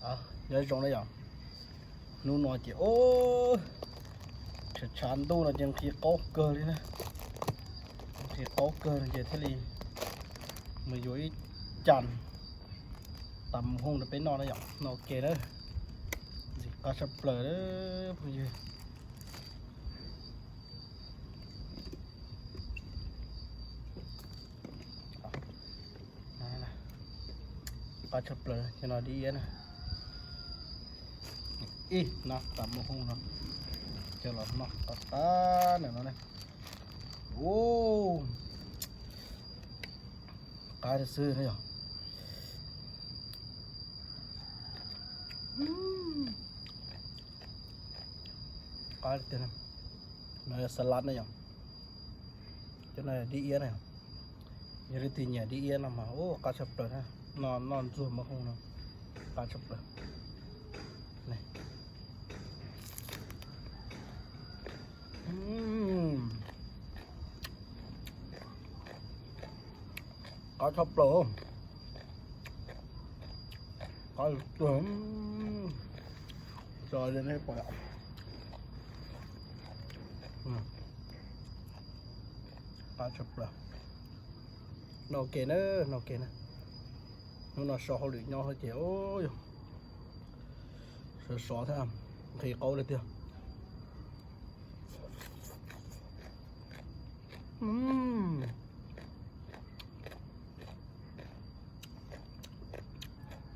Nyob zoo na yom, hnub no ces tshav tshav ntuj no ces nqhis qaub kawg li na, nqhis qaub kawg no ces thiaj li mus yuav ib cas tas mus hooj rau peb noj na yom, no ua ke na, ntxim qab tshaj plaws phooj ywg. Qab tshaj plaws cov no dib iab na. Ib nab tas mus hooj no, coj los noj qab qab ntawm no na. Ub, qab xwb na yom. Qab tiag, no yog xas las na yom, cov no dib iab na yom. Yog leej twg nyiam dib iab no mas ub qab tshaj plaws na, noj ntxuag mus hooj no qab tshaj plaws. Qab tshaj plaws, qab tshaj plaws, qab tshaj plaws. Noj ua ke na, noj ua ke na. Hnub no so hauj lwm nyob thiab ces sov sov thiab, nqhis qaub li tiag.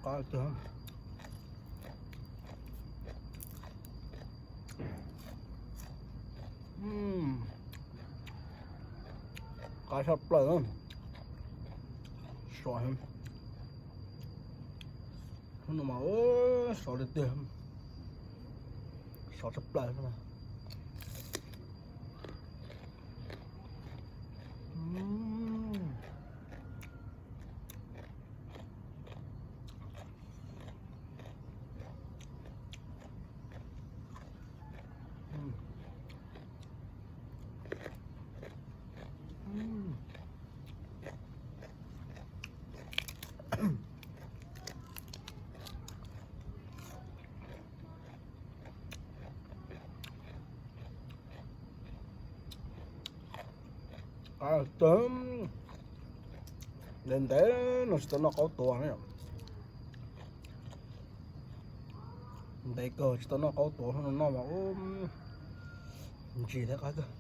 Qab tiag. Qab tshaj plaws. Sov, hnub no mas sov li tiag, sov tshaj plaws. Qab tag, ntev ntev no tsis tau noj qaub tuav na. Ntev kawg tsis tau noj qaub tuav, hnub no noj mas ub, ntsim thiab qab kawg.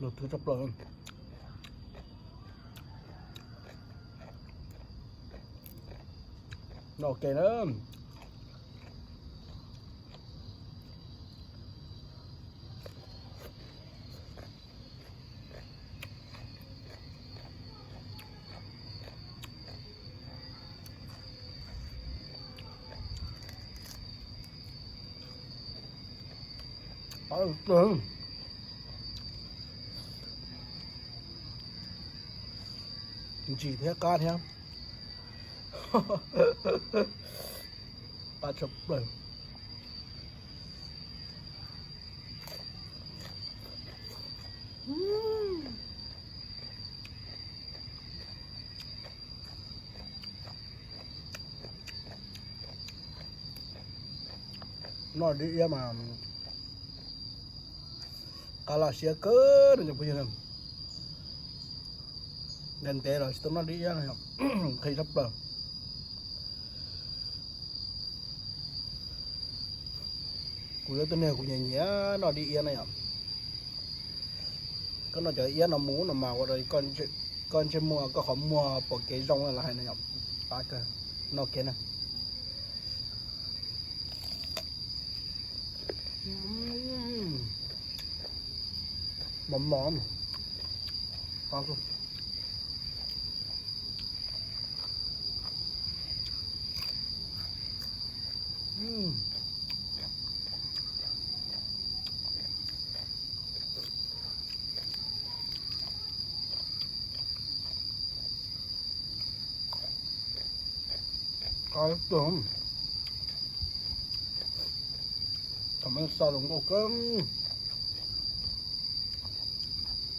Luag twg tshaj plaws. Noj ua ke na. Ntsim thiab qab thiab. Qab tshaj plaws. Noj dib iab mas qab laj siab kawg no cov phooj ywg. Ntev ntev los tsis tau noj dib iab no, nqhis tshaj plaws. Kuv yog tus neeg kuv nyiam nyiam noj dib iab na yom. Koj noj cov iab no mus no mas ua rau koj ntsej muag koj qhov muag pom kev zoo los hais no yom. Qab kawg, noj kiag na. Mos mos. Qab kawg. Qab tuag. Thaum no xav zoo nkauj kawg.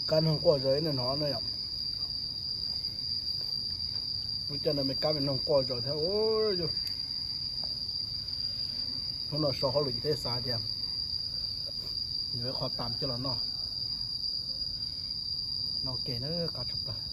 Kab noog quaj zaws ib no no na yom. Lub caij no me kab me noog quaj zaws thiab. Hnub no so hauj lwm ces thiaj xav tias yuav ib qho tam coj los noj. Noj ke na, qab tshaj plaws.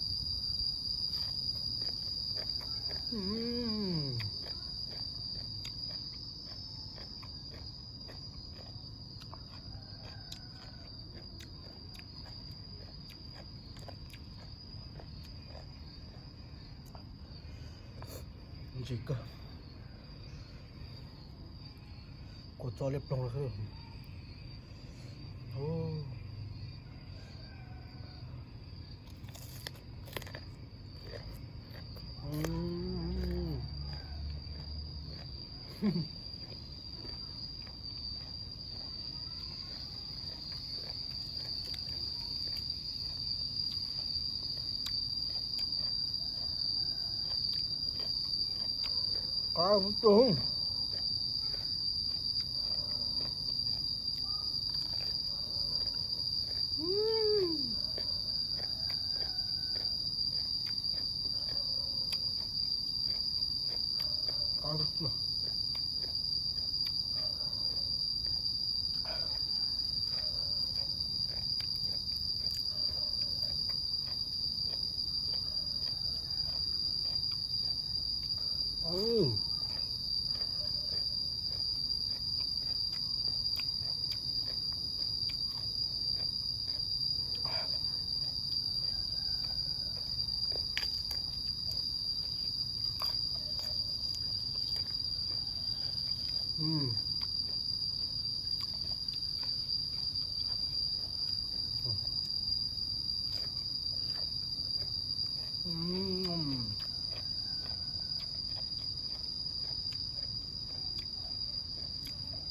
Ntsim kawg. Kua txob liab ploog lawm. Qab tuag.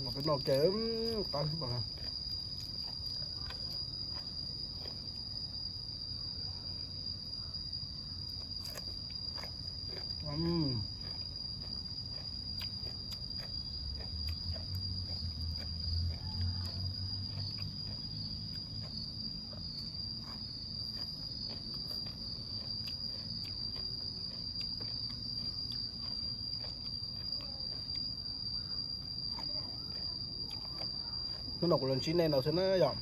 Los peb noj ke, qab xwb mas. Hnub no kuv los ntsib nej no xwb na yom.